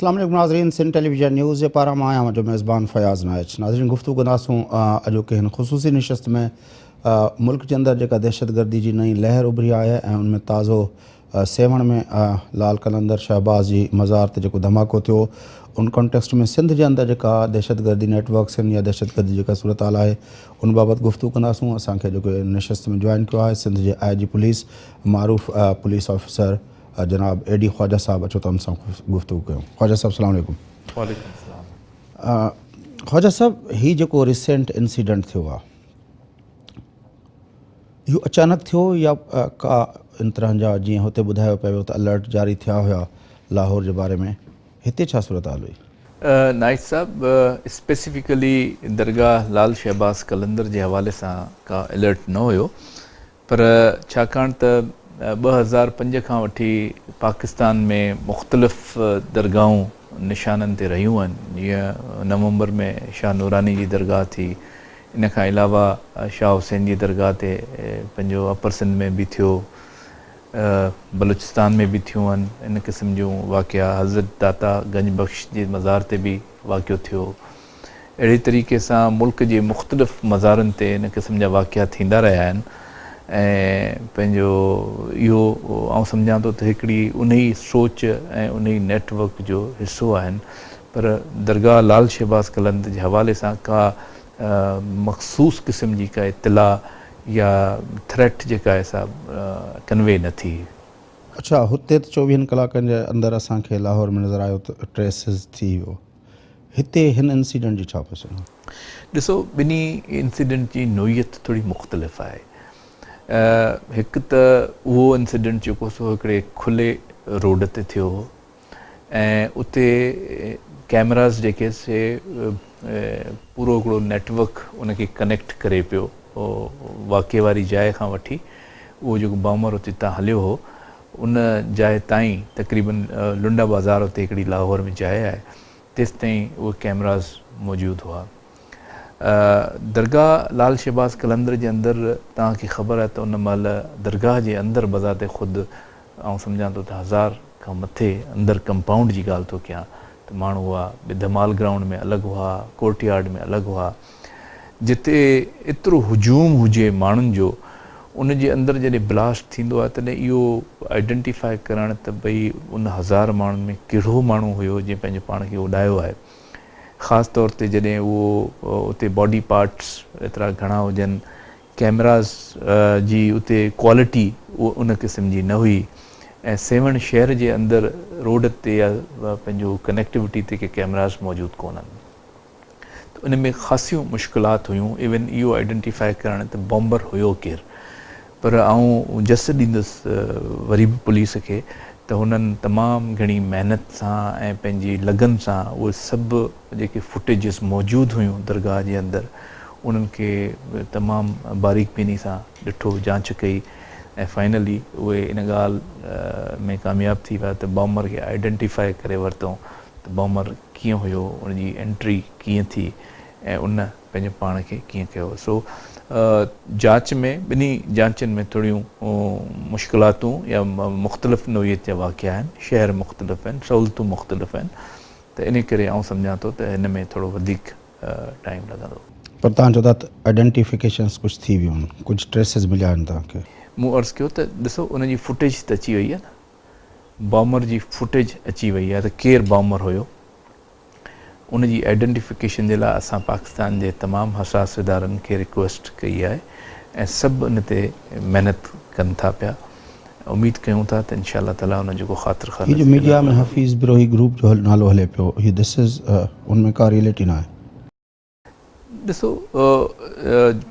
اسلام عليڪم ناظرين سنڌ ٽيليويزن نيوز جي پاران مان آهيان اوهان جو ميزبان فياض نائچ ناظرين گفتگو ڪنداسون اڄوڪي هن خصوصي نشست ۾ ملڪ جي اندر جيڪا دهشتگردي جي نئين لهر اڀري آهي ۽ ان ۾ تازو سيوهڻ ۾ لال قلندر شهباز جي مزار تي جيڪو ڌماڪو ٿيو ان ڪانٽيڪسٽ ۾ سنڌ جي اندر جيڪا دهشتگردي نيٽ ورڪس آهن يا دهشتگردي جيڪا صورتحال آهي ان بابت گفتگو ڪنداسون اسان کي جيڪو نشست ۾ جوائن ڪيو آهي سنڌ جي آء جي پوليس معروف پوليس آفيسر جناب اي ڊي خواجه صاحب اچو ته ان سان گفتگو ڪيون خواجه صاحب السلام عليڪم. وعليڪم السلام. خواجه صاحب هي جيڪو ريسينٽ انسيڊنٽ ٿيو آهي اهو اچانڪ ٿيو يا ڪا ان طرح جا جيئن هتي ٻڌايو پيو ويو ته الرٽ جاري ٿيا هيا لاهور جي باري ۾ هتي ڇا صورتحال هئي؟ نائچ صاحب اسپيسيفڪلي درگاهه لال شهباز قلندر جي حوالي سان ڪا الرٽ نه هيو پر ڇاڪاڻ ته 2005 کان وٺي پاڪستان ۾ مختلف درگاهون نشانن تي رهيون آهن جيئن نومبر ۾ شاهه نوراني جي درگاهه ٿي ان کان علاوه شاهه حسين جي درگاهه تي پنهنجو اپر سنڌ ۾ به ٿيو بلوچستان ۾ به ٿيون آهن ان قسم جون واقعا حضرت داتا گنج بخش جي مزار تي به واقعو ٿيو اهڙي طريقي سان ملڪ جي مختلف مزارن تي ان قسم جا واقعا ٿيندا رهيا آهن ۽ پنهنجو اهو آئون سمجهان ٿو ته هڪڙي انهي سوچ ۽ انهي نيٽ ورڪ جو حصو آهن پر درگاهه لال شهباز قلندر جي حوالي سان ڪا مخصوص قسم جي ڪا اطلاع يا ٿريٽ جيڪا آهي سا ڪنوي نه ٿي. اڇا هتي ته چوويهن ڪلاڪن جي اندر اسان کي لاهور ۾ نظر آيو ته ٽريسز ٿي ويو هتي هن انسيڊنٽ جي ڇا پوزيشن آهي؟ ڏسو ٻنهي انسيڊنٽ جي نوعيت ٿوري مختلف آهي. هڪ ته اهو انسيڊنٽ جيڪو سو هڪڙي کلي روڊ تي ٿيو هو ۽ اتي ڪيمراز جيڪي سي پورو هڪڙو نيٽ ورڪ ان کي ڪنيڪٽ ڪري پيو واقعي واري جاء کان وٺي اهو جيڪو بامر اتي تان هليو هو ان جاء تائين تقريبن لنڊا بازار اتي هڪڙي لاهور ۾ جاء آهي تيستائين اهي ڪيمراز موجود هئا. درگاهه لال شهباز قلندر جي اندر توهان کي خبر آهي ته ان مهل درگاهه جي اندر بذات خود آئون سمجهان ٿو ته هزار کان مٿي اندر ڪمپائونڊ جي ڳالهه ٿو ڪيان ته ماڻهو هئا، ٻي ڌمال گرائونڊ ۾ الڳ هئا، ڪورٽ يارڊ ۾ الڳ هئا. جتي ايترو هجوم هجي ماڻهن جو ان جي اندر جڏهن بلاسٽ ٿيندو آهي تڏهن اهو آئيڊنٽيفائي ڪرڻ ته ڀئي ان هزار ماڻهن ۾ ڪهڙو ماڻهو هيو جنهن پنهنجو پاڻ کي اڏايو آهي خاص طور تي جڏهن اهو اتي باڊي پارٽس ايترا گهڻا هجن ڪيمراز جي اتي ڪوالٽي ان قسم جي نه هئي ۽ سيوهڻ شهر جي اندر روڊ تي يا پنهنجو ڪنيڪٽيوٽي تي ڪي ڪيمراز موجود ڪونهن. ته ان ۾ خاصيون مشڪلات هيون ايون اهو آئيڊنٽيفائي ڪرڻ ته بامبر هيو ڪير پر آئون جس ڏيندس وري به پوليس کي ته هنن تمام گهڻي محنت سان ۽ پنهنجي لگن سان اهي سڀ جيڪي فوٽيجز موجود هيون درگاهه جي اندر انهن کي تمام باريڪ بيني سان ڏٺو جانچ ڪئي ۽ فائنلي اهي ان ڳالهه ۾ ڪامياب ٿي ويا ته بامبر کي آئيڊنٽيفائي ڪري ورتائون ته بامر ڪيئن هيو، ان جي انٽري ڪيئن ٿي ۽ ان پنهنجو پاڻ کي ڪيئن ڪيو. سو جاچ ۾ ٻنهي جاچن ۾ ٿوريون مشڪلاتون يا مختلف نوعيت جا واقعا آهن، شهر مختلف آهن، سهولتون مختلف آهن ته انهي ڪري آئون سمجهان ٿو ته هن ۾ ٿورو وڌيڪ ٽائيم لڳندو. پر توهان چئو ٿا ته آئيڊنٽيفڪيشنس ڪجهه ٿي ويون آهن، ڪجهه ٽريسز مليا آهن توهان کي. مون عرض ڪيو ته ڏسو ان جي فوٽيج ته اچي وئي آهي نه. بامر جي فوٽيج اچي وئي آهي ته ڪير بامر هيو ان جي آئيڊنٽيفڪيشن جي لاء اسان پاڪستان جي تمام حساس ادارن کي رڪويسٽ ڪئي آهي ۽ سڀ ان تي محنت ڪن ٿا پيا اميد ڪيون ٿا ته انشاء الله تعالي ان جو ڪو خاطر خواهه هي جو ميڊيا ۾ حفيظ بروهي گروپ جو نالو هلي پيو هي دس از ان ۾ ڪا ريئلٽي ناهي. ڏسو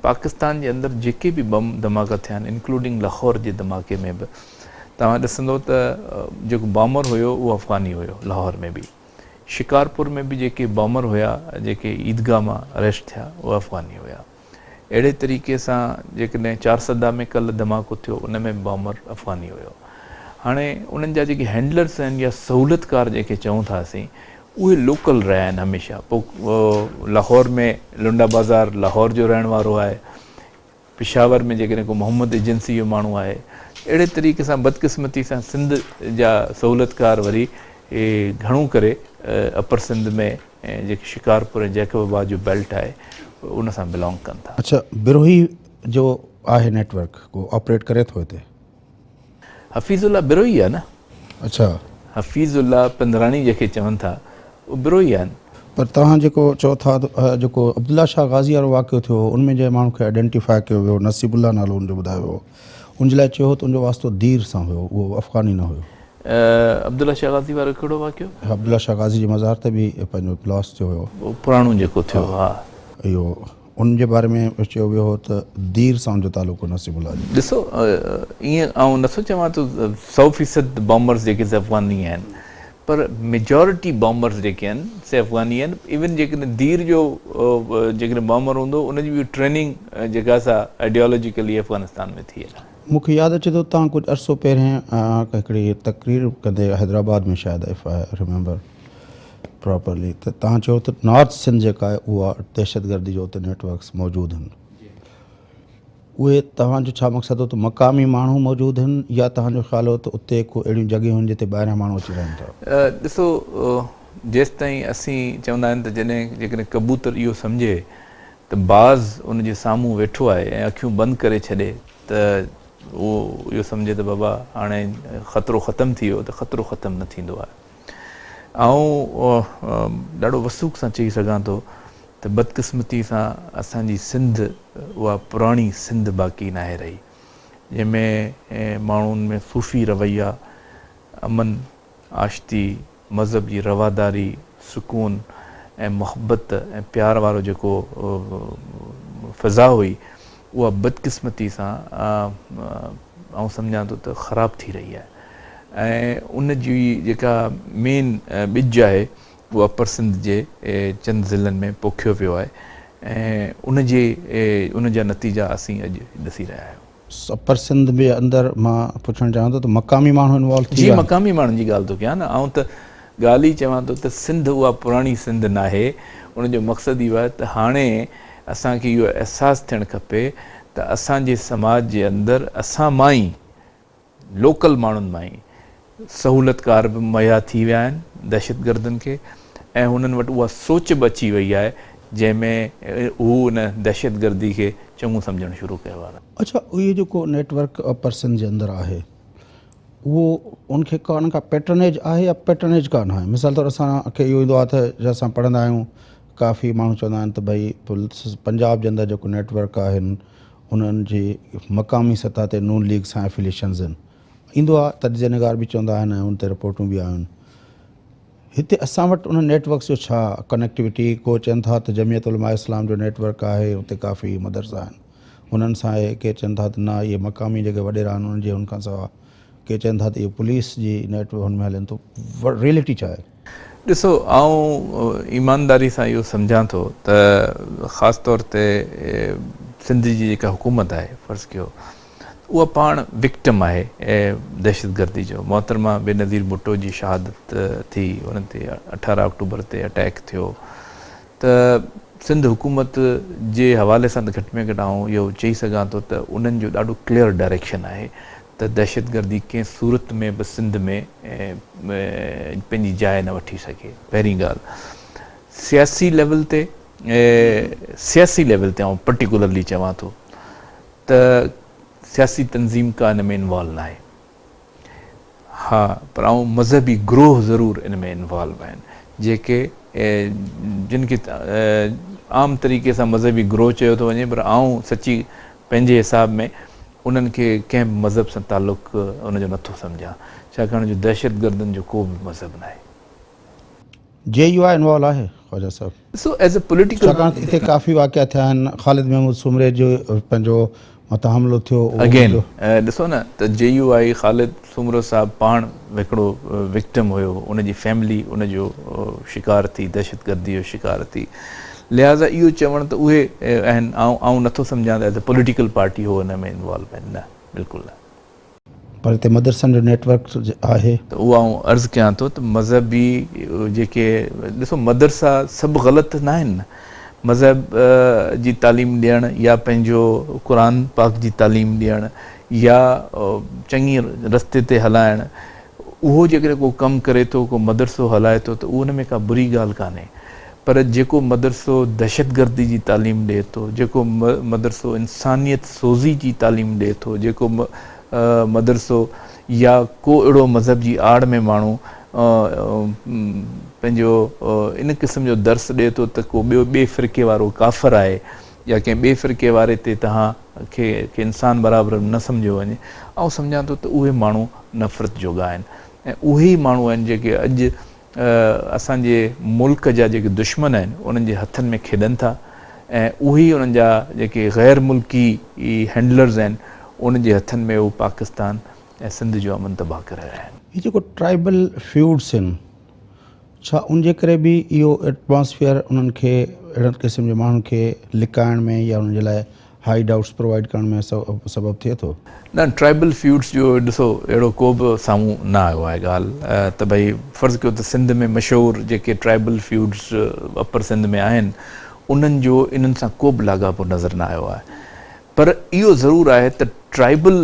پاڪستان جي اندر جيڪي به بم ڌماڪا ٿيا آهن انڪلوڊنگ لاهور جي ڌماڪي ۾ به توهان ڏسندو ته جيڪو بامر هيو اهو افغاني هيو لاهور ۾ به شڪارپور ۾ به جيڪي بامر هيا جيڪي عيدگاهه مان اريسٽ ٿيا اهي افغاني هيا اهڙي طريقي سان جيڪڏهن چارسدا ۾ ڪلهه ڌماڪو ٿيو ان ۾ به بامر افغاني هيو هاڻي انهن جا جيڪي هينڊلرس آهن يا سهولتڪار جيڪي چئون ٿا اسين اهي لوڪل رهيا آهن هميشه پوء لاهور ۾ لنڊا بازار لاهور جو رهڻ وارو آهي پشاور ۾ جيڪڏهن ڪو محمد ايجنسي جو ماڻهو آهي اهڙي طريقي سان بدقسمتي سان سنڌ جا سهولتڪار وري گهڻو ڪري اپر سنڌ ۾ جيڪي شڪارپور ۽ جيڪب آباد جو بيلٽ آهي ان سان بلانگ ڪن ٿا. اڇا بروهي جو آهي نيٽ ورڪ ڪو آپريٽ ڪري ٿو هتي؟ حفيظ الله بروهي آهي نه. اڇا. حفيظ الله پندراڻي جنهن کي چون ٿا اهو بروهي آهن. پر توهان جيڪو چئو ٿا ته جيڪو عبدالله شاهه غازي وارو واقعو ٿيو هو ان ۾ جنهن ماڻهو کي آئيڊينٽيفاء ڪيو ويو نصيب الله نالو ان جو ٻڌايو ويو ان جي لاء چيو هو ته ان جو واسطو دير سان هيو اهو افغاني نه هيو. عبدالله شاهه غازي وارو ڪهڙو واقعو؟ عبدالله شاهه غازي جي مزار تي به پنهنجو بلاسٽ ٿيو هيو. اهو پراڻو جيڪو ٿيو هو ها. اهو ان جي باري ۾ چيو ويو هو ته دير سان ان جو تعلق هو نصيب الله جو. ڏسو ائين آئون نٿو چوان ته 100% بامبرز جيڪي سي افغاني آهن پر ميجارٽي بامبرز جيڪي آهن سي افغاني آهن ايون جيڪڏهن دير جو جيڪڏهن بامبر هوندو ان جي به ٽريننگ جيڪا سا آئيڊيالاجيڪلي افغانستان ۾ ٿي آهي. مون کي ياد اچي ٿو توهان ڪجهه عرصو پهرين هڪڙي تقرير ڪندي حيدرآباد ۾ شايد اف I remember properly ته توهان چيو ته نارٿ سنڌ جيڪا آهي اها دهشتگردي جو اتي نيٽ ورڪس موجود آهن اهي توهان جو ڇا مقصد هو ته مقامي ماڻهو موجود آهن يا توهان جو خيال هو ته اتي ڪو اهڙيون جڳهيون آهن جتي ٻاهريان ماڻهو اچي رهن ٿا؟ ڏسو جيستائين اسين چوندا آهن ته جڏهن جيڪڏهن ڪبوتر اهو سمجهي ته باز ان جي سامهون ويٺو آهي ۽ اکيون بند ڪري ڇڏي ته اهو اهو سمجهي ته بابا هاڻي خطرو ختم ٿي ويو ته خطرو ختم نه ٿيندو آهي. آئون ڏاڍو وثوق سان چئي سگهان ٿو ته بدقسمتي سان اسان جي سنڌ اها پراڻي سنڌ باقي ناهي رهي جنهن ۾ ماڻهن ۾ صوفي رويا، امن، آشتي، مذهب جي رواداري، سڪون ۽ محبت ۽ پيار وارو جيڪو فضا هئي اها بدقسمتي سان آئون سمجهان ٿو ته خراب ٿي رهي آهي ۽ ان جي جيڪا مين ٻج آهي اهو اپر سنڌ جي چند ضلعن ۾ پوکيو ويو آهي ۽ ان جي ان جا نتيجا اسين اڄ ڏسي رهيا آهيون. اپر سنڌ جي اندر مان پڇڻ چاهيان ٿو ته مقامي ماڻهو انوالو ٿي جي ويا آهن؟ مقامي ماڻهن جي ڳالهه ٿو ڪيان نه آئون ته ڳالهه ئي چوان ٿو ته سنڌ اها پراڻي سنڌ ناهي ان جو مقصد اهو آهي ته هاڻي اسان کي اهو احساس ٿيڻ کپي ته اسان جي سماج جي اندر اسان مان ئي لوڪل ماڻهن مان ئي سهولتڪار به مهيا ٿي ويا آهن دهشتگردن کي ۽ هنن وٽ اها سوچ به اچي وئي آهي جنهن ۾ هو ان دهشتگردي کي چڱو سمجهڻ شروع ڪيو آهي. اڇا اهي جيڪو نيٽ ورڪ اپر سنڌ جي اندر آهي اهو ان کي ڪا نه ڪا پيٽرنيج آهي يا پيٽرنيج ڪا نه آهي مثال طور اسان کي اهو ايندو آهي ته اسان پڙهندا آهيون ڪافي ماڻهو چوندا آهن ته ڀئي پنجاب جي اندر جيڪو نيٽ ورڪ آهن انهن جي مقامي سطح تي نون ليگ سان افيليشنز آهن ايندو آهي تجزيه نگار به چوندا آهن ۽ ان تي رپورٽون به آيون هتي اسان وٽ انهن نيٽ ورڪس جو ڇا ڪنيڪٽيوٽي ڪو چون ٿا ته جمعيت علماء اسلام جو نيٽ ورڪ آهي اتي ڪافي مدرسا آهن انهن سان آهي ڪي چون ٿا ته نه اهي مقامي جيڪي وڏيرا آهن انهن جي ان کان سواء ڪي چون ٿا ته اهو پوليس جي نيٽ ورڪ هن ۾ هلين ٿو ريئلٽي ڇا آهي؟ ڏسو آئون ايمانداري سان اهو سمجهان ٿو ته خاص طور تي سنڌ جي جيڪا حڪومت آهي فرض ڪيو اها پاڻ وڪٽم آهي دهشتگردي جو، محترمه بينظير ڀٽو جي شهادت ٿي ان تي 18 آڪٽوبر تي اٽيڪ ٿيو ته سنڌ حڪومت جي حوالي سان ته گهٽ ۾ گهٽ آئون اهو چئي سگهان ٿو ته انهن جو ڏاڍو ڪليئر ڊائريڪشن آهي ته دهشتگردي ڪنهن صورت ۾ به سنڌ ۾ پنهنجي جاء نه وٺي سگهي پهرين ڳالهه سياسي ليول تي سياسي ليول تي آئون پرٽيڪولرلي چوان ٿو ته سياسي تنظيم ڪا ان ۾ انوالو ناهي. ها پر آئون مذهبي گروهه ضرور ان ۾ انوالو آهن جيڪي جن کي عام طريقي سان مذهبي گروهه چيو ٿو وڃي پر آئون سچي پنهنجي حساب ۾ انهن کي ڪنهن به مذهب سان تعلق ان جو نٿو سمجهان ڇاڪاڻ جو دهشتگردن جو ڪو به مذهب ناهي. جي يو آء انوالو آهي خواجه صاحب. ڏسو ايز اي پوليٽيڪل. ڇاڪاڻ ته اتي ڪافي واقعا ٿيا آهن خالد محمود سومري جو پنهنجو مٿان حملو ٿيو اهو اگين ڏسو نه ته جي يو آء خالد سومرو صاحب پاڻ هڪڙو وڪٽم هيو ان جي فيملي ان جو شڪار ٿي دهشتگردي جو شڪار ٿي لهٰذا اهو چوڻ ته اهي آهن آئون نٿو سمجهان ته ايز اي پوليٽيڪل پارٽي هو ان ۾ انوالو آهن نه بلڪل نه. پر هتي مدرسن جو نيٽ ورڪ آهي. ته اهو آئون عرض ڪيان ٿو ته مذهبي جيڪي ڏسو مدرسا سڀ غلط ناهن نه مذهب جي تعليم ڏيڻ يا پنهنجو قرآن پاڪ جي تعليم ڏيڻ يا چڱي رستي تي هلائڻ اهو جيڪڏهن ڪو ڪم ڪري ٿو، ڪو مدرسو هلائي ٿو ته ان ۾ ڪا بري ڳالهه ڪانهي. پر جيڪو مدرسو دهشتگردي جي تعليم ڏئي ٿو، جيڪو مدرسو انسانيت سوزي جي تعليم ڏئي ٿو، جيڪو مدرسو يا ڪو اهڙو مذهب جي آڙ ۾ ماڻهو پنهنجو ان قسم جو درس ڏئي ٿو ته ڪو ٻيو ٻئي فرقي وارو ڪافر آهي يا ڪنهن ٻئي فرقي واري تي توهان کي انسان برابر نه سمجهيو وڃي، آئون سمجهان ٿو ته اهي ماڻهو نفرت جوڳا آهن ۽ اهي ئي ماڻهو آهن جيڪي اڄ اسان جي ملڪ جا جيڪي دشمن آهن انهن جي هٿن ۾ کيڏن ٿا ۽ اهي ئي انهن جا جيڪي غير ملڪي هينڊلرز آهن انهن جي هٿن ۾ هو پاڪستان ۽ سنڌ جو امن تباهه ڪري رهيا آهن. هي جيڪو ٽرائبل فيوڊس آهن ڇا ان جي ڪري به اهو ايٽماسفيئر انهن کي اهڙن قسم جي ماڻهن کي لڪائڻ ۾ يا انهن جي لاء هائيڊ آئوٽس پرووائيڊ ڪرڻ ۾ سبب ٿئي ٿو؟ نه ٽرائبل فيوڊس جو ڏسو اهڙو ڪو به سامهون نه آيو آهي ڳالهه ته ڀئي فرض ڪيو ته سنڌ ۾ مشهور جيڪي ٽرائبل فيوڊس اپر سنڌ ۾ آهن انهن جو انهن سان ڪو به لاڳاپو نظر نه آيو آهي پر اهو ضرور آهي ته ٽرائبل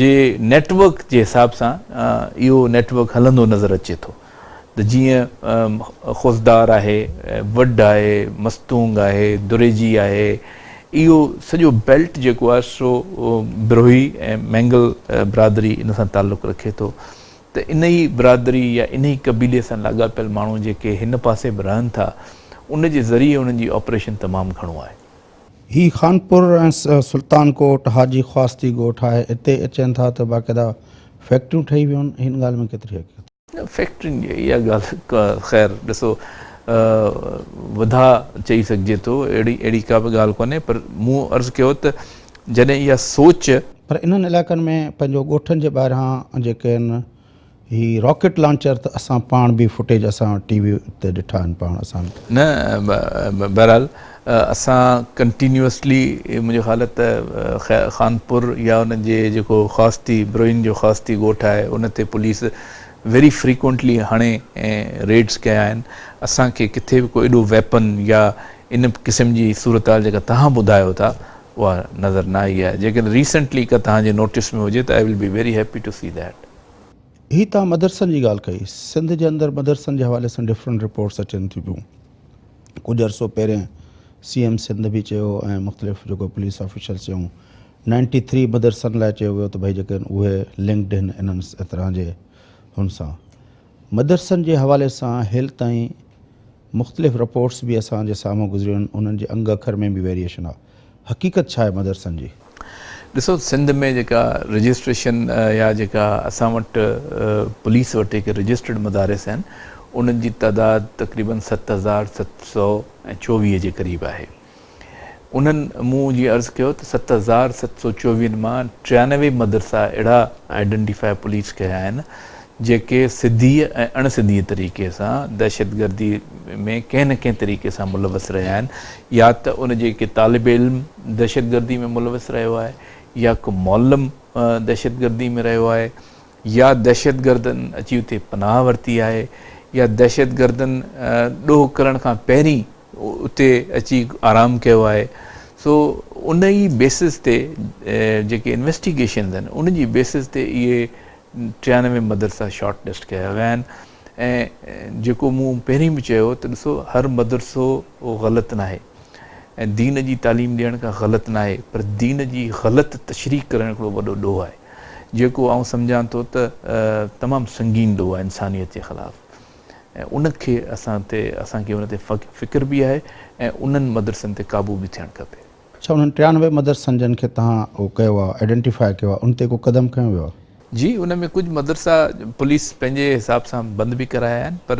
جي نيٽ ورڪ جي حساب سان اهو نيٽ ورڪ هلندو نظر اچي ٿو ته جيئن خوزدار آهي، وڍ آهي، مستونگ آهي، دريجي آهي، اهو سڄو بيلٽ جيڪو آهي سو بروهي ۽ مينگل برادري ان سان تعلق رکي ٿو ته انهي برادري يا انهي قبيلي سان لاڳاپيل ماڻهو جيڪي هن پاسي به رهن ٿا ان جي ذريعي انهن جي آپريشن تمام گهڻو آهي. هي خانپور ۽ سلطان ڪوٽ حاجي خواستي ڳوٺ آهي اتي اچين ٿا ته باقاعده فيڪٽريون ٺهي ويون آهن هن ڳالهه ۾ ڪيتري حقيقت آهي؟ فيڪٽرين جي اها ڳالهه خير ڏسو وڌاء چئي سگهجي ٿو اهڙي اهڙي ڪا به ڳالهه ڪونهي پر مون عرض ڪيو ته جڏهن اها سوچ. پر انهن علائقن ۾ پنهنجو ڳوٺن جي ٻاهران جيڪي آهن هي راڪيٽ لانچر ته اسان پاڻ به فوٽيج اسان ٽي وي تي ڏٺا آهن پاڻ اسان. نه بهرحال اسان ڪنٽينيوسلي منهنجو خيال آهي ته خانپور يا ان جي جيڪو خاصتي بروهين جو خاصتي ڳوٺ آهي ان تي پوليس ويري فريڪوئنٽلي هاڻي ريڊس ڪيا آهن اسان کي ڪٿي به ڪو ايڏو ويپن يا ان قسم جي صورتحال جيڪا توهان ٻڌايو ٿا اها نظر نه آئي آهي جيڪڏهن ريسنٽلي ڪا توهان جي نوٽيس ۾ هجي ته I will be very happy to see that. هي توهان مدرسن جي ڳالهه ڪئي، سنڌ جي اندر مدرسن جي حوالي سان ڊفرنٽ رپورٽس اچن ٿيون پيون، ڪجهه عرصو پهرين سي ايم سنڌ به چيو ۽ مختلف جيڪو پوليس آفيشلز چيون نائنٽي ٿري مدرسن لاء چيو ويو ته ڀئي جيڪي آهن اهي لنڪڊ آهن انهن طرح جي هن سان مدرسن جي حوالي سان هيل تائين مختلف رپورٽس به اسان جي سامهون گذريون آهن انهن جي انگ اکر ۾ به ويريئيشن آهي حقيقت ڇا آهي مدرسن جي؟ ڏسو سنڌ ۾ جيڪا رجسٽريشن يا جيڪا اسان وٽ پوليس وٽ جيڪي رجسٽرڊ مدارس آهن انهن جي تعداد تقريبن 7724 جي قريب آهي. انهن مون جيئن عرض ڪيو ته 7724 مان 93 مدرسا اهڙا آئيڊنٽيفاء پوليس ڪيا آهن جيڪي سڌيء ۽ اڻ سڌيء طريقي سان دهشتگردي ۾ ڪنهن نه ڪنهن طريقي سان ملوث رهيا آهن يا ته ان جي ڪي طالب علم دهشتگردي ۾ ملوث رهيو آهي يا ڪو معلم دهشتگردي ۾ رهيو آهي يا دهشتگردن اچي اتي پناهه ورتي آهي يا دهشتگردن ڏوهه ڪرڻ کان پهرين اتي اچي آرام ڪيو آهي سو ان ئي بيسز تي جيڪي انويسٽيگيشنز آهن ان جي بيسز تي اهي 93 مدرسا شارٽ لسٽ ڪيا ويا آهن ۽ جيڪو مون پهرين به چيو ته ڏسو هر مدرسو غلط ناهي ۽ دين جي تعليم ڏيڻ ڪا غلط ناهي پر دين جي غلط تشريح ڪرڻ هڪڙو وڏو ڏوهه آهي جيڪو آئون سمجهان ٿو ته تمام سنگين ڏوهه آهي انسانيت جي خلاف ۽ ان کي اسان تي اسان کي ان تي فڪر به آهي ۽ انهن مدرسن تي قابو به ٿيڻ کپي. ڇا انهن 93 مدرسن جن کي توهان اهو ڪيو آهي آئيڊنٽيفاء ڪيو آهي ان تي ڪو قدم کنيو ويو آهي؟ جي ان ۾ ڪجهه مدرسا پوليس پنهنجي حساب سان بند به ڪرايا آهن پر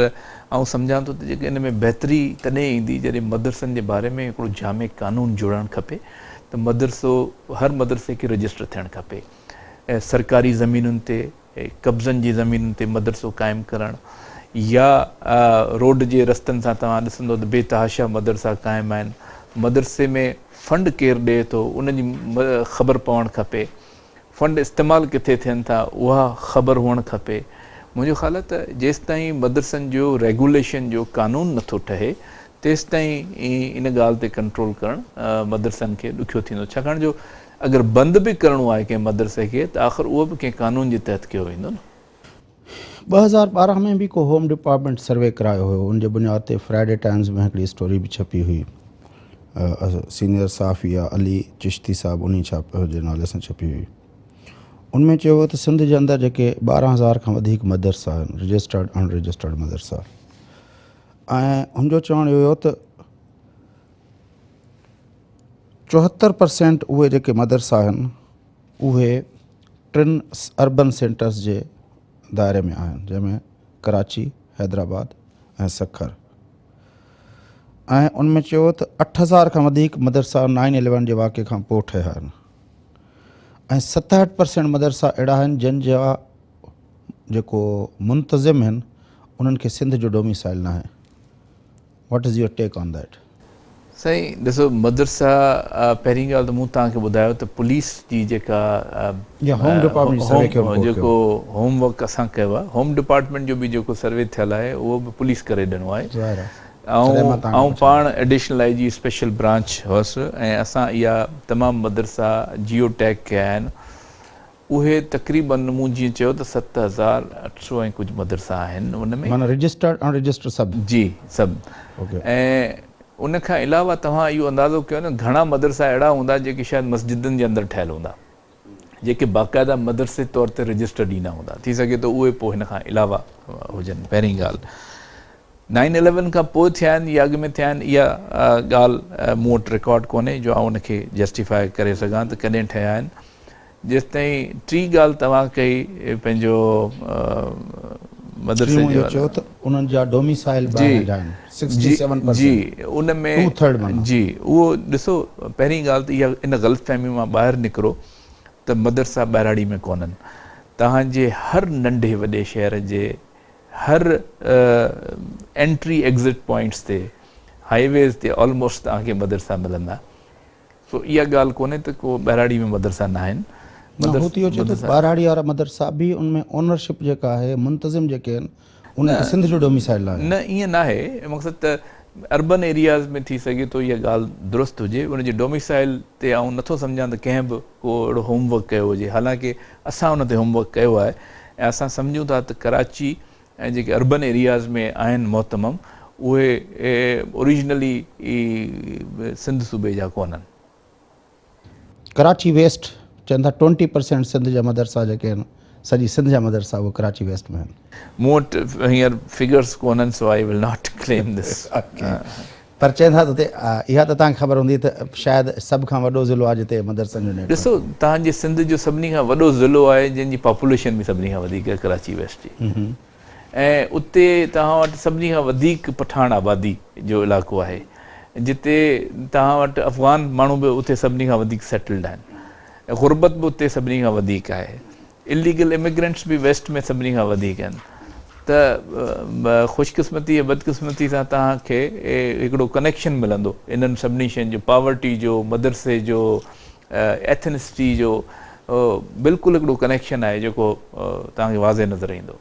آئون سمجهان ٿو ته جيڪي ان ۾ بهتري تڏهن ايندي جڏهن مدرسن جي باري ۾ هڪڙو جامع قانون جوڙڻ کپي ته مدرسو هر مدرسي کي رجسٽر ٿيڻ کپي ۽ سرڪاري زمينن تي قبضن جي زمينن تي مدرسو قائم ڪرڻ يا روڊ جي رستن سان توهان ڏسندو ته بي تحاشا مدرسا قائم آهن مدرسي ۾ فنڊ ڪير ڏئي ٿو ان جي خبر پوڻ کپي فنڊ استعمال ڪٿي ٿين ٿا اها خبر هئڻ کپي منهنجو خيال آهي ته جيستائين مدرسن جو ريگوليشن جو قانون نٿو ٺهي تيستائين ان ڳالهه تي ڪنٽرول ڪرڻ مدرسن کي ڏکيو ٿيندو ڇاڪاڻ جو اگر بند به ڪرڻو آهي ڪنهن مدرسي کي ته آخر اهو به ڪنهن قانون جي تحت ڪيو ويندو نه. 2012 ۾ به ڪو هوم ڊپارٽمينٽ سروي ڪرايو هيو ان جي بنياد تي فرائيڊي ٽائمز ۾ هڪڙي اسٽوري به ڇپي هئي سينيئر صحافي علي چشتي صاحب انهي ڇاپ جي نالي سان ڇپي هئي ان ۾ چيو ويو ته سنڌ جي اندر جيڪي 12000 کان وڌيڪ مدرسا آهن رجسٽرڊ ان رجسٽرڊ مدرسا ۽ هن جو چوڻ اهو هيو ته 74% اهي جيڪي مدرسا آهن اهي ٽن اربن سينٽرز جي دائري ۾ آهن جنهن ۾ ڪراچي، حيدرآباد ۽ سکر ۽ ان ۾ چيو ته 8000 کان وڌيڪ مدرسا نائن اليون جي واقعي کان پوء ٺهيا آهن ۽ 67% مدرسا اهڙا آهن جن جا جيڪو منتظم آهن انهن کي سنڌ جو ڊوميسائل ناهي. What is your take on that? سائين ڏسو مدرسا پهرين ڳالهه ته مون توهان کي ٻڌايو ته پوليس جي جيڪا يا هوم ڊپارٽمينٽ جي سروي کي جيڪو هوم ورڪ اسان ڪيو آهي هوم ڊپارٽمينٽ جو به جيڪو سروي ٿيل آهي اهو به پوليس ڪري ڏنو آهي ظاهر آهي آئون پاڻ ايڊيشنل I جي اسپيشل برانچ هئس ۽ اسان اها تمام مدرسا جيو ٽيگ ڪيا آهن اهي تقريباً مون جيئن چيو ته 7800 ۽ ڪجهه مدرسا آهن ان ۾. معنيٰ رجسٽرڊ ان رجسٽرڊ سڀ؟ جي سڀ ۽ ان کان علاوه توهان اهو اندازو ڪيو نه گهڻا مدرسا اهڙا هوندا جيڪي شايد مسجدن جي اندر ٺهيل هوندا جيڪي باقاعده مدرسي طور تي رجسٽرڊ ئي نه هوندا ٿي سگهي ٿو اهي پوء هن کان علاوه هجن پهرين ڳالهه نائن اليون کان پوء ٿيا آهن يا اڳ ۾ ٿيا آهن اها ڳالهه مون وٽ رڪارڊ ڪونهي جو آئون ان کي جسٽيفائي ڪري سگهان ته ڪڏهن ٺهيا آهن جيستائين ٽين ڳالهه توهان ڪئي پنهنجو مدرسي جي اهو چيو ته انهن جا ڊوميسائل ٻاهران جا آهن سڪسٽي سيون پرسينٽ جي ان ۾ ٽو ٿرڊ معنيٰ جي اهو ڏسو پهرين ڳالهه ته اها ان غلط فهمي مان ٻاهر نڪرو ته مدرسا ٻهراڙي ۾ ڪونهن توهان جي هر ننڍي وڏي شهر جي هر انٽري ايگزٽ پوائنٽس تي هائي ويز تي آلموسٽ توهان کي مدرسا ملندا. سو اها ڳالهه ڪونهي ته ڪو ٻهراڙي ۾ مدرسا ناهن. نه هو ته اهو چئي ٿو ٻهراڙي وارا مدرسا به ان ۾ اونرشپ جيڪا آهي منتظم جيڪي آهن انهن کي سنڌ جو ڊوميسائل ناهي. نه ائين ناهي مقصد ته اربن ايرياز ۾ ٿي سگهي ٿو اها ڳالهه درست هجي ان جي ڊوميسائل تي آئون نٿو سمجهان ته ڪنهن به ڪو اهڙو هوم ورڪ ڪيو هجي حالانڪه اسان ان تي هوم ورڪ ڪيو آهي ۽ اسان سمجهون ٿا ته ڪراچي ۽ جيڪي اربن ايرياز ۾ آهن مهتمم اهي اوريجنلي سنڌ صوبي جا ڪونهن. ڪراچي ويسٽ چون ٿا ٽوئنٽي پرسينٽ سنڌ جا مدرسا جيڪي آهن سڄي سنڌ جا مدرسا اهي ڪراچي ويسٽ ۾ آهن. مون وٽ هينئر فگرس ڪونهن so I will not claim this. پر چون ٿا ته اتي اها ته توهان کي خبر هوندي ته شايد سڀ کان وڏو ضلعو آهي جتي مدرسن جو نيٽ ورڪ. ڏسو توهان جي سنڌ جو سڀني کان وڏو ضلعو آهي جنهن جي پاپوليشن به سڀني کان وڌيڪ آهي ڪراچي ويسٽ جي ۽ اتي توهان وٽ سڀني کان وڌيڪ پٺاڻ آبادي جو علائقو آهي جتي توهان وٽ افغان ماڻهو به اتي سڀني کان وڌيڪ سيٽلڊ آهن ۽ غربت به اتي سڀني کان وڌيڪ آهي اليگل اميگرنٽس به ويسٽ ۾ سڀني کان وڌيڪ آهن ته خوش قسمتي يا بدقسمتي سان توهان کي هڪڙو ڪنيڪشن ملندو انهن سڀني شين جو پاورٽي جو مدرسي جو ايٿنسٽي جو بلڪل هڪڙو ڪنيڪشن آهي جيڪو توهان کي واضح نظر ايندو.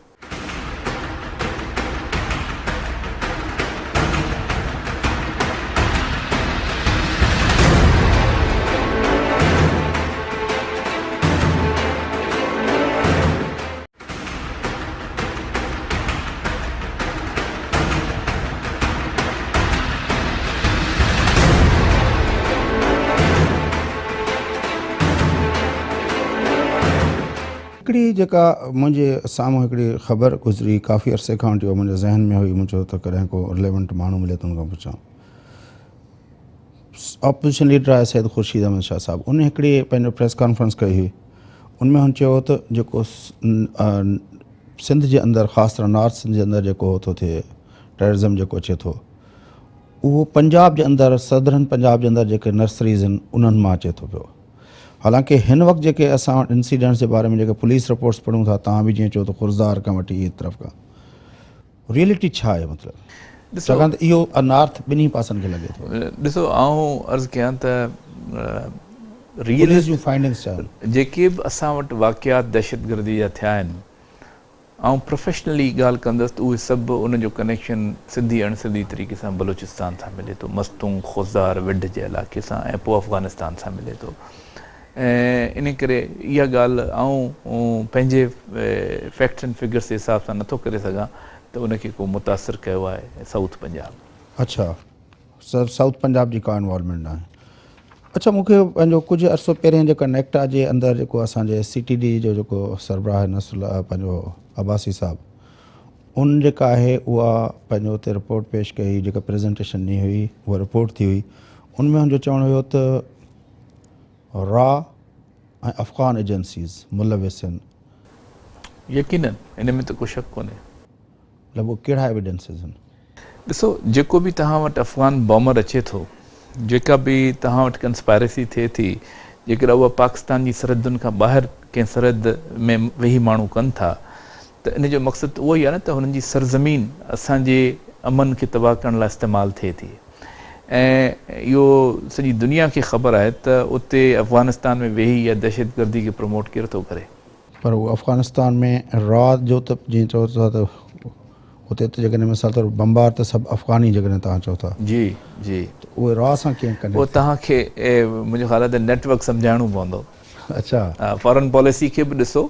هڪڙي جيڪا منهنجي سامهون هڪڙي خبر گذري ڪافي عرصي کان وٺي اها منهنجي ذهن ۾ هئي مون چيو ته ڪڏهن ڪو رليونٽ ماڻهو ملي ته ان کان پڇان اپوزيشن ليڊر آهي سيد خورشيد احمد شاهه صاحب ان هڪڙي پنهنجو پريس ڪانفرنس ڪئي هئي ان ۾ هن چيو ته جيڪو سنڌ جي اندر خاص طرح نارٿ سنڌ جي اندر جيڪو ٿو ٿئي ٽيررزم جيڪو اچي ٿو اهو پنجاب جي اندر سدرن پنجاب جي اندر جيڪي نرسريز آهن انهن مان اچي ٿو پيو حالانڪه هن وقت جيڪي اسان وٽ انسيڊنٽس جي باري ۾ جيڪي پوليس رپورٽس پڙهون ٿا توهان به جيئن چئو ته خضدار کان وٺي هي طرف کان ريئلٽي ڇا آهي مطلب ڇاڪاڻ ته اهو نارٿ ٻنهي پاسن کي لڳي ٿو. ڏسو آئون عرض ڪيان ته پوليس جون فائنڊنگس ڇا آهن؟ جيڪي به اسان وٽ واقعات دهشتگردي جا ٿيا آهن آئون پروفيشنلي ڳالهه ڪندس ته اهي سڀ ان جو ڪنيڪشن سڌي اڻ سڌي طريقي سان بلوچستان سان ملي ٿو، مستونگ، خضدار، وڍ جي علائقي سان ۽ پوء افغانستان سان ملي ٿو. ۽ ان ڪري اها ڳالهه آئون پنهنجي فيڪٽس اينڊ فگرس جي حساب سان نٿو ڪري سگهان ته ان کي ڪو متاثر ڪيو آهي سائوٿ پنجاب. اڇا سر سائوٿ پنجاب جي ڪا انوالومينٽ ناهي. اڇا مون کي پنهنجو ڪجهه عرصو پهرين جيڪا نيڪٽا جي اندر جيڪو اسان جي سي ٽي ڊي جو جيڪو سربراهه نصرالله پنهنجو عباسي صاحب ان جيڪا آهي اها پنهنجو اتي رپورٽ پيش ڪئي جيڪا پريزنٽيشن ڏني هئي اها رپورٽ ٿي هئي ان ۾ هن جو چوڻ هيو ته را ۽ افغان ايجنسيز ملوث آهن. يقينن ان ۾ ته ڪو شڪ ڪونهي. مطلب اهي ڪهڙا ايويڊنسز آهن؟ ڏسو جيڪو به توهان وٽ افغان بامر اچي ٿو، جيڪا به توهان وٽ ڪنسپائرسي ٿئي ٿي، جيڪڏهن اها پاڪستان جي سرحدن کان ٻاهر ڪنهن سرحد ۾ ويهي ماڻهو ڪن ٿا ته ان جو مقصد ته اهو ئي آهي نه ته هنن جي سرزمين اسان جي امن کي تباهه ڪرڻ لاء استعمال ٿئي ٿي ۽ اهو سڄي دنيا کي خبر آهي ته اتي افغانستان ۾ ويهي اها دهشتگردي کي پروموٽ ڪير ٿو ڪري. پر اهو افغانستان ۾ را جو ته جيئن چئو ٿا ته اتي ته جيڪڏهن مثال طور بمبار ته سڀ افغاني جيڪڏهن توهان چئو ٿا. جي جي. ته اهي را سان ڪيئن ڪنيڪٽ اهو توهان کي منهنجو خيال آهي ته نيٽ ورڪ سمجهائڻو پوندو. اڇا. فارن پاليسي کي به ڏسو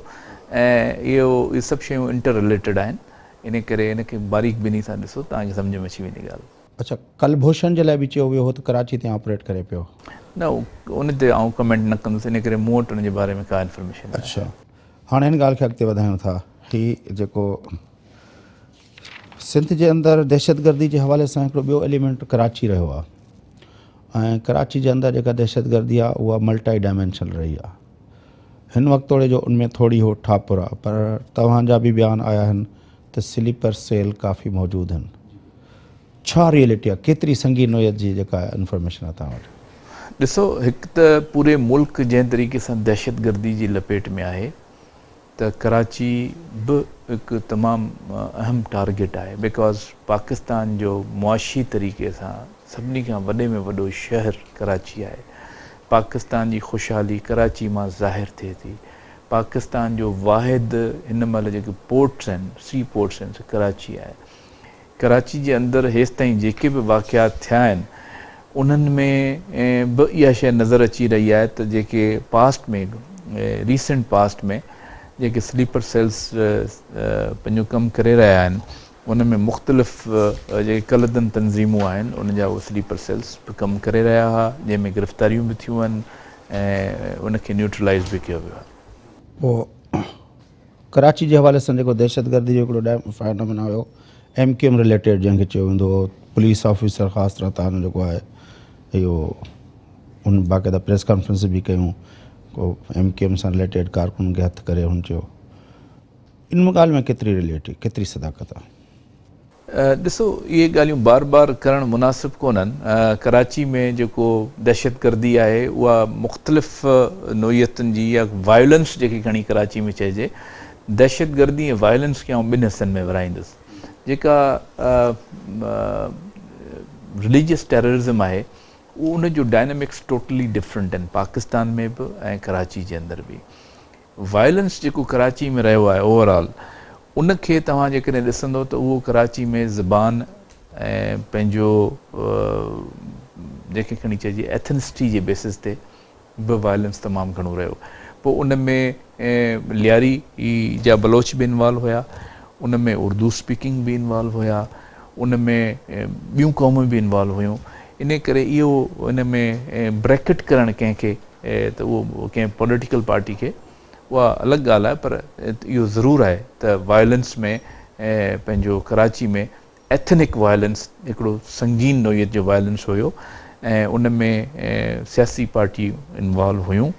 ۽ اهو اهي سڀ شيون انٽر رليٽيڊ آهن ان ڪري ان کي باريڪ بيني سان ڏسو توهان کي سمجهه ۾ اچي ويندي ڳالهه. اڇا ڪلڀوشن جي لاء به چيو ويو هو ته ڪراچي تي آپريٽ ڪري پيو. نه ان تي آئون ڪمينٽ نه ڪندس ان ڪري مون وٽ ان جي باري ۾ ڪا انفارميشن ناهي. اڇا هاڻي هن ڳالهه کي اڳتي وڌايون ٿا هي جيڪو سنڌ جي اندر دهشتگردي جي حوالي سان هڪڙو ٻيو ايليمينٽ ڪراچي رهيو آهي ۽ ڪراچي جي اندر جيڪا دهشتگردي آهي اها ملٽائي ڊائمينشنل رهي آهي هن وقت توڙي جو ان ۾ ٿوري هو ٺاپر آهي پر توهان جا به بيان آيا آهن ته سليپر سيل ڪافي موجود آهن ڇا ريئلٽي آهي ڪيتري سنگين نوعيت جي جيڪا انفارميشن آهي توهان وٽ؟ ڏسو هڪ ته پوري ملڪ جنهن طريقي سان دهشتگردي جي لپيٽ ۾ آهي ته ڪراچي به هڪ تمام اهم ٽارگيٽ آهي because Pakistan جو معاشي طريقي سان سڀني کان وڏي ۾ وڏو شهر ڪراچي آهي پاڪستان جي خوشحالي ڪراچي مان ظاهر ٿئي ٿي پاڪستان جو واحد هن مهل جيڪي پورٽس آهن سي پورٽس آهن سي ڪراچي آهي ڪراچي جي اندر هيستائين جيڪي به واقعات ٿيا آهن انهن ۾ به اها شيء نظر اچي رهي آهي ته جيڪي پاسٽ ۾ ريسنٽ پاسٽ ۾ جيڪي سليپر سيلز پنهنجو ڪم ڪري رهيا آهن ان ۾ مختلف جيڪي ڪالعدم تنظيمون آهن انهن جا اهي سليپر سيلز به ڪم ڪري رهيا هئا جنهن ۾ گرفتاريون به ٿيون آهن ۽ ان کي نيوٽرلائيز به ڪيو ويو آهي. پوء ڪراچي جي حوالي سان جيڪو دهشتگردي جو هڪڙو فينومينا هيو ايم ڪيو ايم رليٽيڊ جنهن کي چيو ويندو هو پوليس آفيسر خاص طرح تان جيڪو آهي اهو ان باقاعده پريس ڪانفرنس به ڪيون ڪو ايم ڪيو ايم سان رليٽيڊ ڪارڪنن کي هٿ ڪري هن چيو ان ڳالهه ۾ ڪيتري ريئلٽي ڪيتري صداقت آهي؟ ڏسو اهي ڳالهيون بار بار ڪرڻ مناسب ڪونهن، ڪراچي ۾ جيڪو دهشتگردي آهي اها مختلف نوعيتن جي يا وائلنس جيڪي کڻي ڪراچي ۾ چئجي، دهشتگردي ۽ وائلنس کي آئون ٻن حصن ۾ ورهائيندس، جيڪا رليجيس ٽيررزم آهي اهو ان جو ڊائنامڪس ٽوٽلي ڊفرنٽ آهن پاڪستان ۾ به ۽ ڪراچي جي اندر به. وائلنس جيڪو ڪراچي ۾ رهيو آهي اوور آل ان کي توهان جيڪڏهن ڏسندو ته اهو ڪراچي ۾ زبان ۽ پنهنجو جنهن کي کڻي چئجي ايٿنسٽي جي بيسس تي به وائلنس تمام گهڻو رهيو پوء ان ۾ لياري جا بلوچ به انوالو هيا ان ۾ اردو اسپيڪنگ به انوالو هيا ان ۾ ٻيون قومون به انوالو هيون ان ڪري اهو ان ۾ بريڪٽ ڪرڻ ڪنهن کي ته اهو ڪنهن پوليٽيڪل پارٽي کي اها الڳ ڳالهه آهي پر اهو ضرور آهي ته وائلنس ۾ پنهنجو ڪراچي ۾ ايٿنڪ وائلنس هڪڙو سنگين نوعيت جو وائلنس هيو ۽ ان ۾ سياسي پارٽي انوالو هيون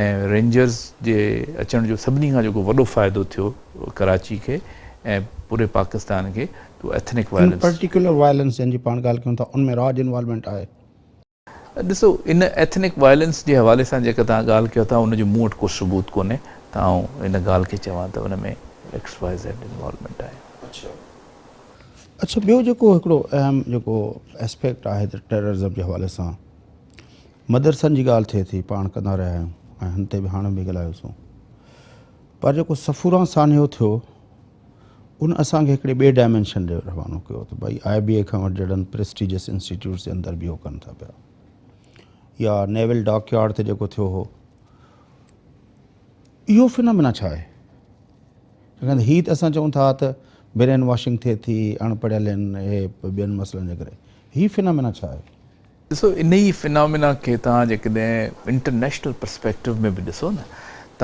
۽ رينجرز جي اچڻ جو سڀني کان جيڪو وڏو فائدو ٿيو ڪراچي کي ۽ پوري پاڪستان کي ته اهو ethnic in violence. Particular violence جنهن جي پاڻ ڳالهه ڪيون ٿا ان ۾ را جي انوالومينٽ آهي. ڏسو ان ايٿنڪ وائلنس جي حوالي سان جيڪا توهان ڳالهه ڪيو ٿا ان جو مون وٽ ڪو ثبوت ڪونهي ته آئون ان ڳالهه کي چوان ته ان ۾ ايڪس وائي زيڊ انوالومينٽ آهي. اڇا ٻيو جيڪو هڪڙو اهم جيڪو اسپيڪٽ آهي ته ٽيررزم جي حوالي سان مدرسن جي ڳالهه ٿئي ٿي پاڻ ڪندا رهيا آهيون ۽ هن تي به هاڻي به ڳالهايوسون پر جيڪو صفوران سانحو ٿيو ان اسان کي هڪڙي ٻئي ڊائمينشن ڏي روانو ڪيو ته ڀائي آء بي اي کان وٺ جهڙن پريسٽيجس انسٽيٽيوٽس جي اندر به اهو ڪن ٿا پيا يا نيول ڊاڪ يارڊ تي جيڪو ٿيو هو اهو فنامينا ڇا آهي؟ ڇاڪاڻ ته هي ته اسان چئون ٿا ته برين واشنگ ٿئي ٿي، اڻ پڙهيل آهن اهي ٻين مسئلن جي ڪري. هي فنامينا ڇا آهي؟ ڏسو انهي فنامينا کي توهان جيڪڏهن انٽرنيشنل پرسپيڪٽو ۾ به ڏسو نه،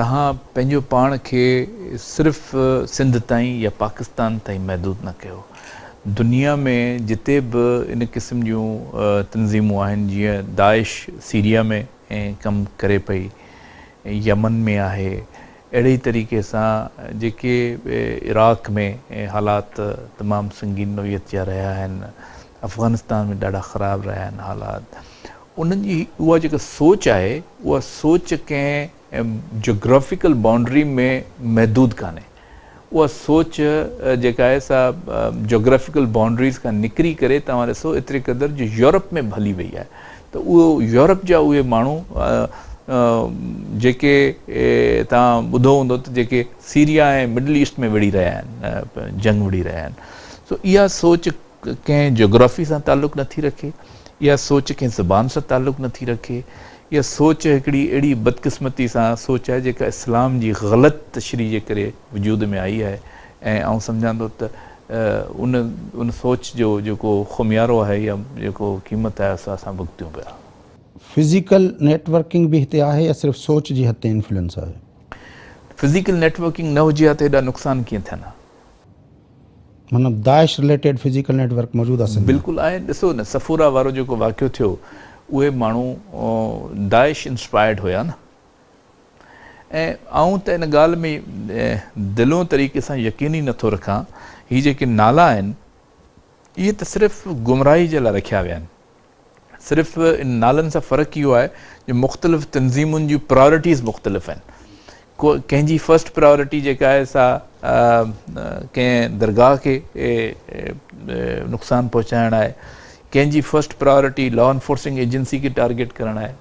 توهان پنهنجو پاڻ کي صرف سنڌ تائين يا پاڪستان تائين محدود نه ڪيو. دنيا ۾ جتي به ان قسم جون تنظيمون آهن جيئن داعش سيريا ۾ ڪم ڪري پئي، يمن ۾ آهي، اهڙي ئي طريقي سان جيڪي عراق ۾ حالات تمام سنگين نوعيت جا رهيا آهن، افغانستان ۾ ڏاڍا خراب رهيا آهن حالات، انهن جي اها جيڪا سوچ آهي اها سوچ ڪنهن جاگرافيڪل بائونڊري ۾ محدود ڪانهي، اها سوچ جيڪا آهي سا جاگرافيڪل بائونڊريز کان نڪري ڪري توهان ڏسو ايتري قدر جو يورپ ۾ به هلي وئي آهي ته اهو يورپ جا اهي ماڻهو جيڪي توهان ٻڌو هوندو ته جيڪي سيريا ۽ مڊل ايسٽ ۾ وڙهي رهيا آهن جنگ وڙهي رهيا آهن سو اها سوچ ڪنهن جاگرافي سان تعلق نه ٿي رکي، اها سوچ ڪنهن زبان سان تعلق نه ٿي رکي، اها سوچ هڪڙي اهڙي بدقسمتي سان سوچ آهي جيڪا اسلام جي غلط تشريح جي ڪري وجود ۾ آئي آهي ۽ آئون سمجهان ٿو ته ان ان سوچ جو جيڪو خميارو آهي يا جيڪو قيمت آهي سا اسان ڀڳتيون پيا. فزيڪل نيٽ ورڪنگ به هتي آهي يا صرف سوچ جي حد تائين انفلوئنس آهي؟ فزيڪل نيٽ ورڪنگ نه هجي ها ته ايڏا نقصان ڪيئن ٿين ها؟ معنيٰ داعش رليٽيڊ فزيڪل نيٽ ورڪ موجود آهي سنڌ ۾؟ بلڪل آهي ڏسو نه صفورا وارو جيڪو واقعو ٿيو اهي ماڻهو داعش انسپائرڊ هيا نه ۽ آئون ته ان ڳالهه ۾ دلون طريقي سان يقين ئي نٿو رکان هي جيڪي نالا آهن اهي ته صرف گمراهي جي لاء رکيا ويا آهن. صرف ان نالن سان فرق اهو آهي جو مختلف تنظيمن جون پرائرٽيز مختلف آهن. ڪو ڪنهن جي فرسٽ پرائرٽي جيڪا آهي سا ڪنهن درگاهه کي نقصان پهچائڻ آهي، ڪنهن جي first priority law enforcing agency کي ٽارگيٽ ڪرڻ آهي،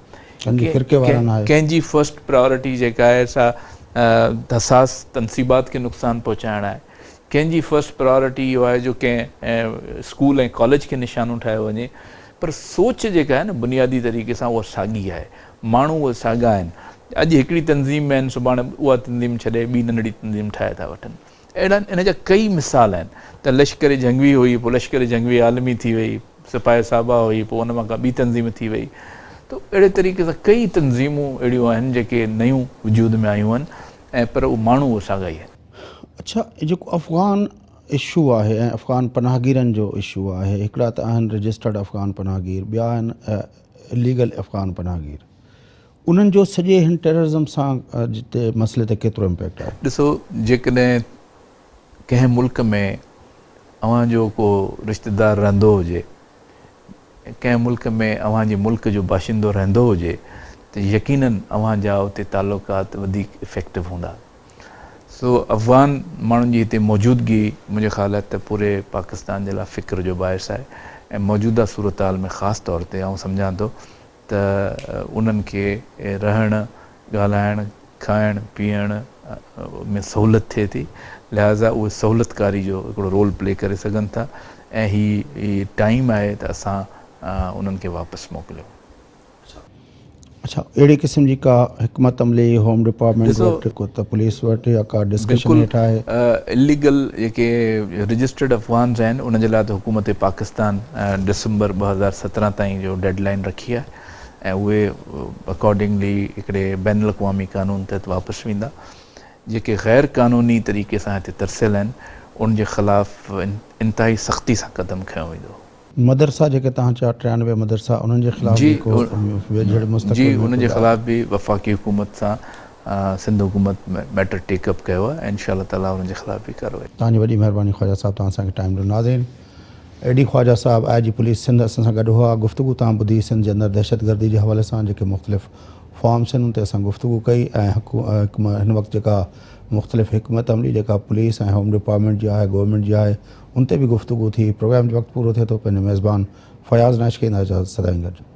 ڪنهن جي فرسٽ پرائرٽي جيڪا آهي سا حساس تنصيبات کي نقصان پهچائڻ آهي. ڪنهن جي فرسٽ پرائرٽي اهو آهي جو ڪنهن اسڪول ۽ ڪاليج کي نشانو ٺاهيو وڃي پر سوچ جيڪا آهي نه بنيادي طريقي سان اها ساڳي آهي ماڻهو اهي ساڳا آهن اڄ هڪڙي تنظيم ۾ آهن سڀاڻي اها تنظيم ڇڏي ٻي ننڍڙي تنظيم ٺاهي ٿا وٺن اهڙا ان جا ڪئي مثال آهن ته لشڪر جهنگوي هئي پوء لشڪر جهنگوي عالمي ٿي وئي سپاهه صحابه هئي پوء ان مان ڪا ٻي تنظيم ٿي وئي ته اهڙي طريقي سان ڪئي تنظيمون اهڙيون آهن جيڪي نيون وجود ۾ آيون آهن ۽ پر اهي ماڻهو اهي ساڳا ئي آهن. اڇا جيڪو افغان اشو آهي ۽ افغان پناهگيرن جو اشو آهي هڪڙا ته آهن رجسٽرڊ افغان پناهگير ٻيا آهن اليگل افغان پناهگير انهن جو سڄي هن ٽيررزم سان جتي مسئلي تي ڪيترو امپيڪٽ آهي؟ ڏسو جيڪڏهن ڪنهن ملڪ ۾ اوهان جو ڪو رشتيدار رهندو هجي ڪنهن ملڪ ۾ اوهان جي ملڪ جو باشندو رهندو هجي ته يقينن اوهان جا اتي تعلقات وڌيڪ افيڪٽو هوندا. سو افغان ماڻهن جي هتي موجودگي منهنجي خيال آهي ته پوري پاڪستان جي لاء فڪر جو باعث آهي ۽ موجوده صورتحال ۾ خاص طور تي آئون سمجهان ٿو ته انهن کي رهڻ، ڳالهائڻ، کائڻ پيئڻ ۾ سهولت ٿئي ٿي لهٰذا اهي سهولتڪاري جو هڪڙو رول پلي ڪري سگهن ٿا ۽ هي ٽائيم آهي ته اسان انهن کي واپس موڪليون. اڇا اهڙي قسم جي ڪا حڪمت عملي هوم ڊپارٽمينٽ وٽ ڪو ته پوليس وٽ يا ڪا ڊسڪشن هيٺ آهي؟ بلڪل اليگل جيڪي رجسٽرڊ افغانز آهن انهن جي لاء ته حڪومت پاڪستان ڊسمبر 2017 تائين جو ڊيڊ لائين رکي آهي ۽ اهي اڪارڊنگلي هڪڙي بين الاقوامي قانون تحت واپس ويندا. جيڪي غير قانوني طريقي سان هتي ترسيل آهن ان جي خلاف انتهائي سختي سان قدم کنيو ويندو. مدرسا جيڪي توهان چيا 93 مدرسا انهن جي خلاف جي به ڪو ويجهڙ جي مستقبل ۾ ان جي ڪجهه آهي؟ خلاف به وفاقي حڪومت سان سنڌ حڪومت ميٽر ٽيڪ اپ ڪيو آهي ۽ انشاء الله تعالي انهن جي خلاف به ڪارروائي. توهان جي وڏي مهرباني خواجه صاحب توهان اسان کي ٽائيم ڏنو ناظرين اي ڊي خواجه صاحب آء جي پوليس سنڌ اسان سان گڏ هئا گفتگو توهان ٻڌي سنڌ جي اندر دهشتگردي جي حوالي سان جيڪي مختلف فارمس آهن ان تي اسان گفتگو ڪئي ۽ هن وقت جيڪا مختلف حڪمت عملي جيڪا پوليس ۽ هوم ڊپارٽمينٽ جي آهي گورنمينٽ جي آهي ان تي به گفتگو ٿي پروگرام جو وقت پورو ٿئي ٿو پنهنجي ميزبان فياض نائچ کي ايندا اجازت سدائين گڏ.